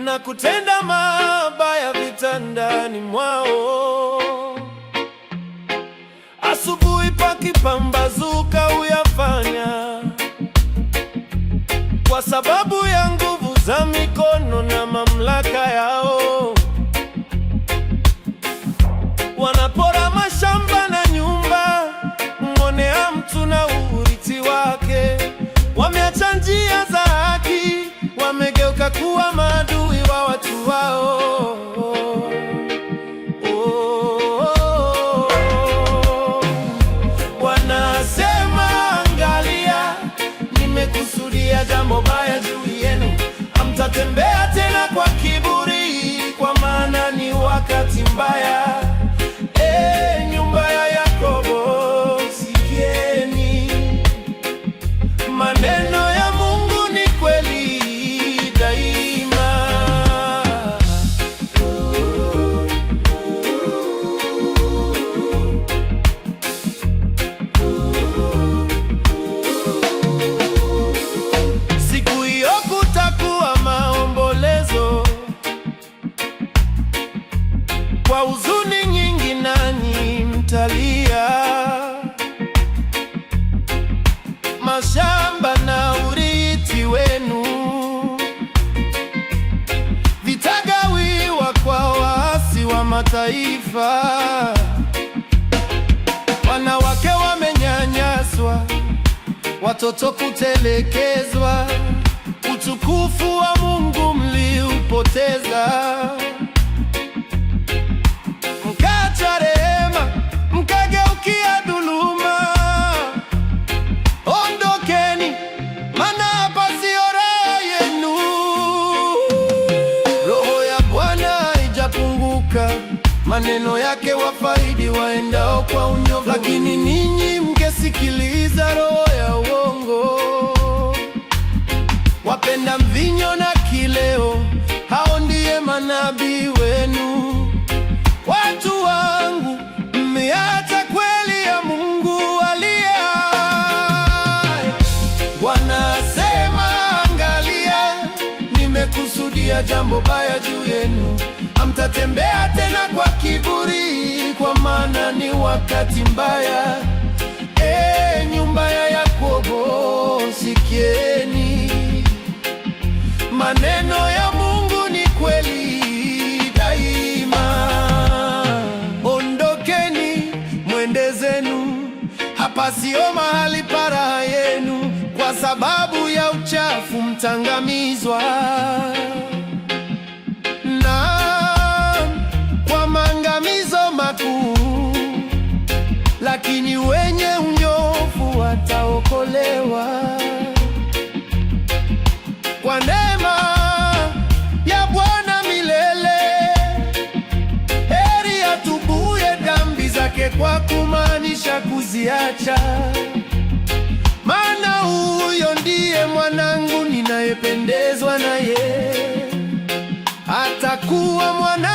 Na kutenda mabaya vitandani mwao. Asubuhi pakipambazuka huyafanya, kwa sababu ya nguvu za mikono na mamlaka yao. Wanapora mashamba na nyumba, mwonea mtu na urithi wake. Wameacha njia za haki, wamegeuka kuwa maadui wa watu wao. Oh. Wanasema, angalia, nimekusudia jambo baya juu yenu, hamtatembea tena kwa kiburi, kwa maana ni wakati mbaya. E, nyumba ya Yakobo, sikieni maneno ya Mungu ni kweli daima. Siku hiyo kutakuwa maombolezo, kwa huzuni nyingi nanyi mtalia. Mashamba na urithi wenu vitagawiwa kwa waasi wa mataifa. Wanawake wamenyanyaswa, watoto kutelekezwa, utukufu wa Mungu mliupoteza. Mkaacha rehema, mkageukia dhuluma. Ondokeni, maana hapa sio raha yenu. Roho ya Bwana haijapunguka, maneno yake wafaidi waendao kwa unyofu. Lakini ninyi mngesikiliza roho ya uongo, wapenda mvinyo na kileo, hao ndiye manabii wenu. Watu wangu, mmeacha kweli ya Mungu aliye hai. Bwana asema, angalia, nimekusudia jambo baya juu yenu, hamtatembea tena kwa kiburi, kwa maana ni wakati mbaya. E, nyumba ya Yakobo, sikieni maneno ya Mungu ni kweli daima. Ondokeni mwende zenu, hapa sio mahali pa raha yenu, kwa sababu ya uchafu mtangamizwa, na kwa maangamizo makuu, lakini wenye unyofu wataokolewa kwa neema ya Bwana milele. Heri atubuye dhambi zake kwa kumaanisha kuziacha, maana huyo ndiye mwanangu ninayependezwa naye, atakuwa mwana